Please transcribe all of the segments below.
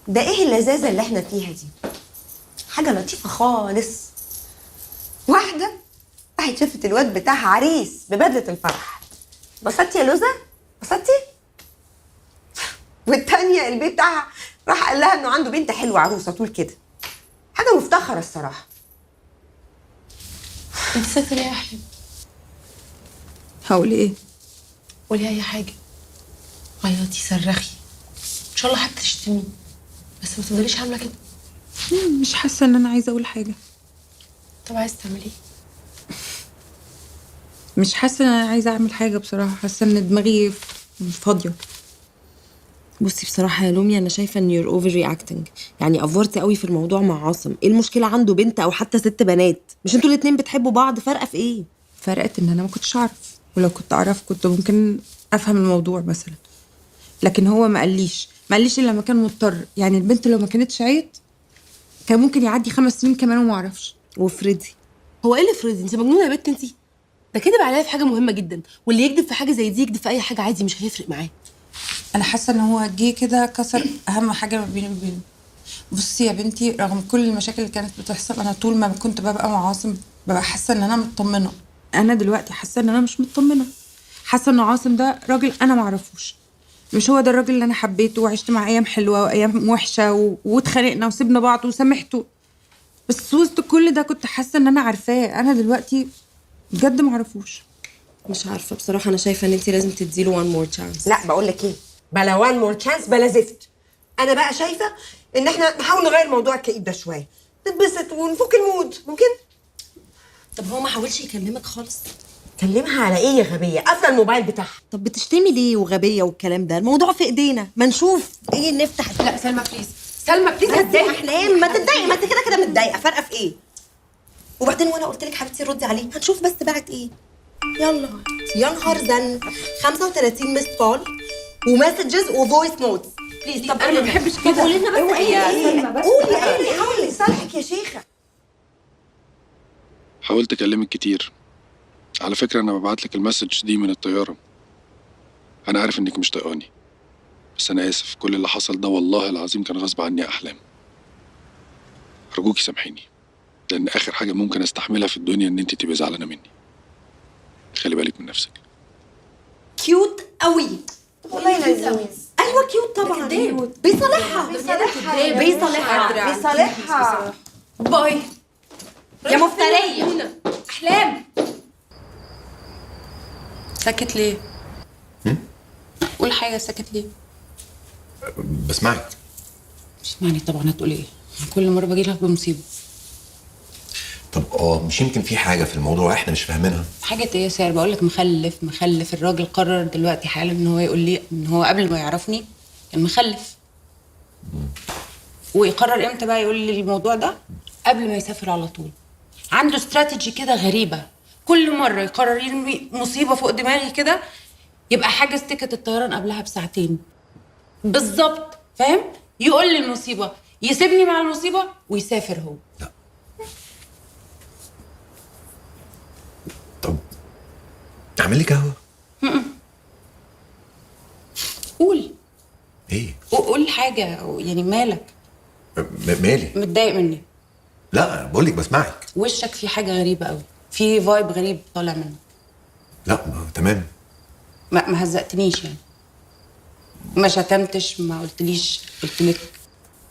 ده ايه اللذاذه اللي احنا فيها دي؟ حاجة لطيفة خالص. واحدة راحت شافت الواد بتاعها عريس ببدله الفرح، بسطتي يا لوزه؟ بسطتي؟ والتانية البيت بتاعها راح قال لها انه عنده بنت حلوة عروسه طول كده. حاجة مفتخره الصراحة. انت ساكته ليه يا احلام؟ هقول ايه؟ قولي اي حاجه، عيطي، صرخي، ان شاء الله حتى تشتمي، بس ما تفضليش عامله كده. مش حاسه ان انا عايزه اقول حاجة. طب عايزه تعملي ايه؟ مش حاسه ان انا عايزه اعمل حاجة بصراحة، حاسه ان دماغي فاضية. بصي بصراحة يا لومي، أنا شايفة إن you're overreacting، يعني أفورتي قوي في الموضوع مع عاصم. إيه المشكلة عنده بنت أو حتى ست بنات؟ مش أنتوا الاتنين بتحبوا بعض؟ فارقة في إيه؟ فرقت ان انا ما كنتش اعرف، ولو كنت اعرف كنت ممكن افهم الموضوع مثلا، لكن هو ما قاليش، ما قاليش الا لما كان مضطر. يعني البنت لو ما كانتش عيت كان ممكن يعدي 5 سنين كمان وما اعرفش. وفريدي هو ايه اللي فريدي؟ انت مجنونة يا بنت انت. ده كدب عليا في حاجة مهمة جدا، واللي يكذب في حاجة زي دي يكذب في اي حاجة عادي، مش هيفرق معاه. انا حاسه ان هو جه كده كسر اهم حاجة ما بيني وبينه. بصي يا بنتي، رغم كل المشاكل اللي كانت بتحصل، انا طول ما كنت ببقى مع عاصم ببقى حاسه ان انا مطمنه. انا دلوقتي حاسه ان انا مش مطمنه، حاسه ان عاصم ده راجل انا معرفوش، مش هو ده الراجل اللي انا حبيته وعشت معاه ايام حلوة وايام وحشة واتخانقنا وسيبنا بعض وسامحته، بس وسط كل ده كنت حاسه ان انا عارفاه. انا دلوقتي بجد معرفوش. مش عارفة بصراحة، أنا شايفة إن أنت لازم تديله one more chance. لا بقول لك ايه، بلا one more chance بلا زفت. انا بقى شايفه ان احنا نحاول نغير موضوع الكئيب ده شوية، نتبسط ونفك ال mood. ممكن؟ طب هو ما حاولش يكلمك خالص؟ كلمها على ايه يا غبية؟ قافله الموبايل بتاعها. طب بتشتمي ليه وغبيه والكلام ده؟ الموضوع في ايدينا، ما نشوف ايه نفتح. لا سلمى please، سلمى please هتضايق احلام، ما تتضايقي، ما انت كده كده متضايقة، فارقه في ايه؟ وبعدين وانا قلت لك حبيبتي ردي عليه، هنشوف بس بعت ايه. يلا يا نهار زن، 35 missed call و messages و voice notes. please. طب انا ما بحبش كده. قولي لنا بس ايه يا سلمى، بس قولي ايه اللي حاول يصالحك يا شيخه؟ حاولت اكلمك كتير على فكرة. انا ببعت لك ال message دي من الطيارة. انا عارف انك مش طايقاني، بس انا اسف. كل اللي حصل ده والله العظيم كان غصب عني يا احلام. ارجوكي سامحيني، لان اخر حاجة ممكن استحملها في الدنيا ان انت تبقي زعلانة مني. خلي بالك من نفسك. cute قوي والله لذيذ. ايوه cute طبعا، بيصالحها بيصالحها بيصالحها بيصالحها. bye يا مفتريه. احلام. ساكت ليه؟ قول حاجة. ساكت ليه؟ بسمعك. اسمعني طبعا، هتقول ايه؟ كل مرة باجي لك بمصيبة. طب مش يمكن في حاجة في الموضوع احنا مش فاهمينها؟ حاجة ايه يا ساره؟ بقول لك مخلف مخلف. الراجل قرر دلوقتي حالا ان هو يقول لي ان هو قبل ما يعرفني كان مخلف. ويقرر امتى بقى يقول لي الموضوع ده؟ قبل ما يسافر على طول. عنده استراتيجي كده غريبة، كل مرة يقرر يرمي مصيبة فوق دماغي كده، يبقى حاجز ticket الطيران قبلها بساعتين بالظبط، فاهم؟ يقول لي المصيبة، يسيبني مع المصيبة ويسافر هو. لا طب اعمل لك قهوة. قول ايه؟ قول حاجة يعني. مالك؟ مالي؟ متضايق مني؟ لا بقول لك بسمعك. وشك في حاجة غريبة قوي، في vibe غريب طالع منك. لا تمام. ما هزقتنيش يعني، ما شتمتش، ما قلتليش قلتلك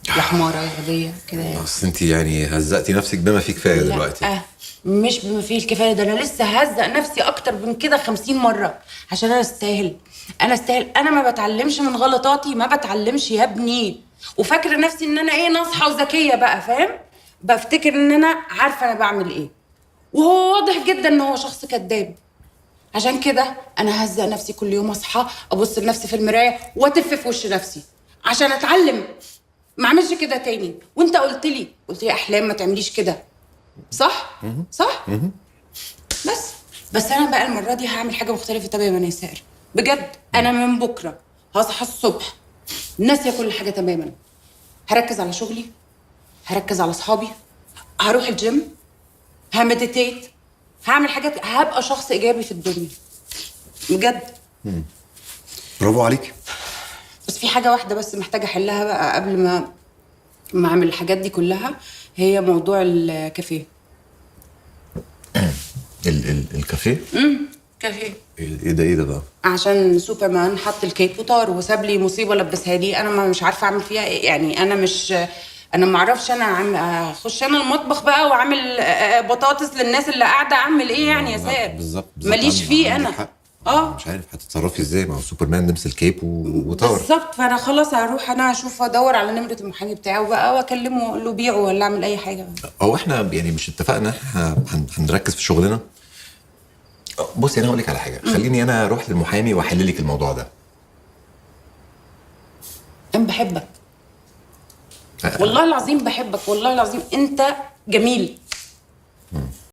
يا حماره يا غبية كده يعني. اصل انت يعني هزقتي نفسك بما فيه كفاية دلوقتي. لا مش بما فيه الكفاية، ده انا لسه هزق نفسي اكتر من كده 50 مرة، عشان انا استاهل. انا استاهل. انا ما بتعلمش من غلطاتي، ما بتعلمش يا ابني. وفاكره نفسي ان انا ايه، ناصحه وذكيه بقى، فاهم؟ بفتكر ان انا عارفه انا بعمل ايه، وهو واضح جدا ان هو شخص كذاب. عشان كده انا هزق نفسي كل يوم، اصحى ابص لنفسي في المراية واتف في وش نفسي عشان اتعلم ما اعملش كده تاني. وانت قلت لي احلام ما تعمليش كده، صح؟ صح؟ بس انا بقى المرة دي هعمل حاجة مختلفة تماما يا ساره، بجد. انا من بكره هصحى الصبح ناسيه كل حاجة تماما، هركز على شغلي، هركز على اصحابي، هروح الجيم، ه meditate، هعمل حاجات، هبقى شخص ايجابي في الدنيا بجد. برافو عليك. بس في حاجة واحدة بس محتاجه احلها بقى قبل ما اعمل الحاجات دي كلها، هي موضوع الكافيه. ال ال الكافيه؟ كافيه. ايه ده، ايه ده بقى؟ عشان سوبرمان حط ال cape وطار وساب لي مصيبة لبسها لي، انا مش عارفه اعمل فيها ايه يعني. انا مش، انا ما اعرفش، انا اخش انا المطبخ بقى واعمل بطاطس للناس اللي قاعدة، اعمل ايه يعني يا سار؟ بالظبط بالظبط، ماليش فيه عندك انا. حق. اه مش عارف هتتصرفي ازاي مع سوبرمان لبس ال cape وطار. بالظبط. فانا خلاص هروح انا اشوف، ادور على نمره المحامي بتاعه بقى واكلمه واقول له بيعه ولا اعمل اي حاجة. هو احنا يعني مش اتفقنا احنا هنركز في شغلنا؟ بصي انا هقول لك على حاجة، خليني انا اروح للمحامي واحل لك الموضوع ده. انا بحبك والله العظيم، بحبك والله العظيم، انت جميل.